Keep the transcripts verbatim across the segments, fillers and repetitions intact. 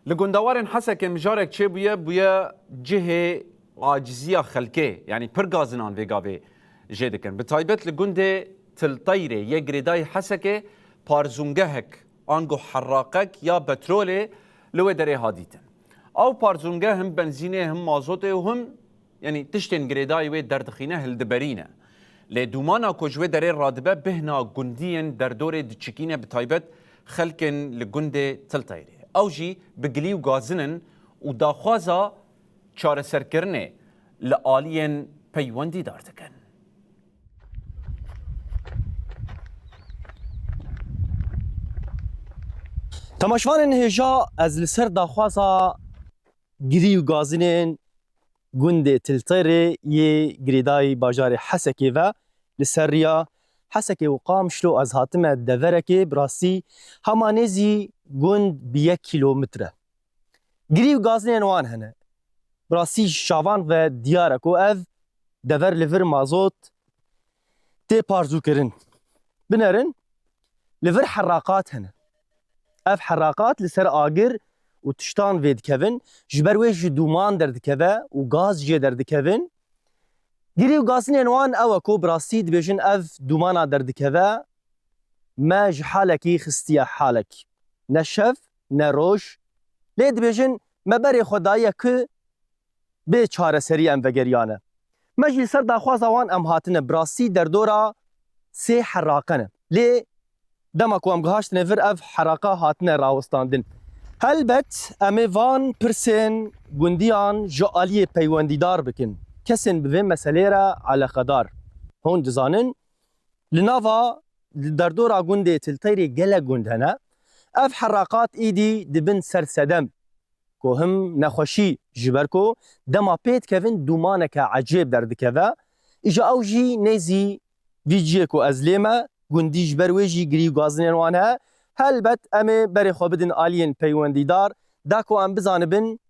Li gundewarên Hesekê mijarek çêbûye, bûye cihê aciziya xelkê, yanî pir gazinan vê gavê jê dikin. Bi taybet li gundê Tilteyrê yê girêdayî Hesekê parzûngehek ango herraqek ya petrolê li wê derê hat dîtin. Ew parzûngeh him benzînê, him mazotê û him, yanî tiştên girêdayî wê derdixîne hildiberîne. Lê dûmana ku ji wê derê radibe bêhna gundiyên derdorê diçikîne, bi taybet xelkên li gundê Tilteyrê. Ew jî bi gilî û gazin in û daxwaza çareserkirinê li aliyên peywendîdar dikin. Temaşvanên hêja, ez li ser daxwaza girî û gazinên gundê Tilterê yê girêdayî bajarê Hesekê ve li ser riya Hesekê û Qamişlo ez hatime deverekê, bi rastî hema nêzî gund bi yek kîlometre. Girî û gazinên wan hene. Bi rastî ji çavan ve diyar e ku ev dever li vir mazot tê parzûkirin. Binerin, li vir herraqat hene. Ev herraqat li ser agir û tiştan vê dikevin, ji ber wê jî dûman derdikeve û gaz jê derdikevin. Girî û gazinên wan ew e ku bi rastî dibêjin ev dûmana derdikeve me ji halekî xistiye halek. Ne şev, ne roj. Lê dibêjin me berê xwe daye ku bê çareserî em vegeriyane. Me jî li ser daxwaza wan em hatine, bi rastî derdora sê herraqe ne. Lê dema ku em gihaştine vir, ev heraqa hatine rawestandin. Helbet em ê van pirsên gundiyan ji aliyê peywendîdar bikin. Kesên bi vê meselê re eleqedar. Hûn dizanin, li nava, li derdora gundê Tilteyrê gelek gund hene. Ev heraqat îdî dibin ser sedem. Ku him nexweşî, ji ber ku dema pê dikevin dûmaneke ecêb derdikeve. Îja ew jî nêzî vî cihê ku ez lê me, gundî ji ber wê jî girî û gazinên wan heye. Helbet em ê berê xwe bidin aliyên peywendîdar, da ku em bizanibin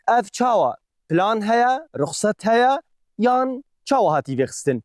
ev çawa plan heye, ruxset heye yan çawa hatî vêxistin.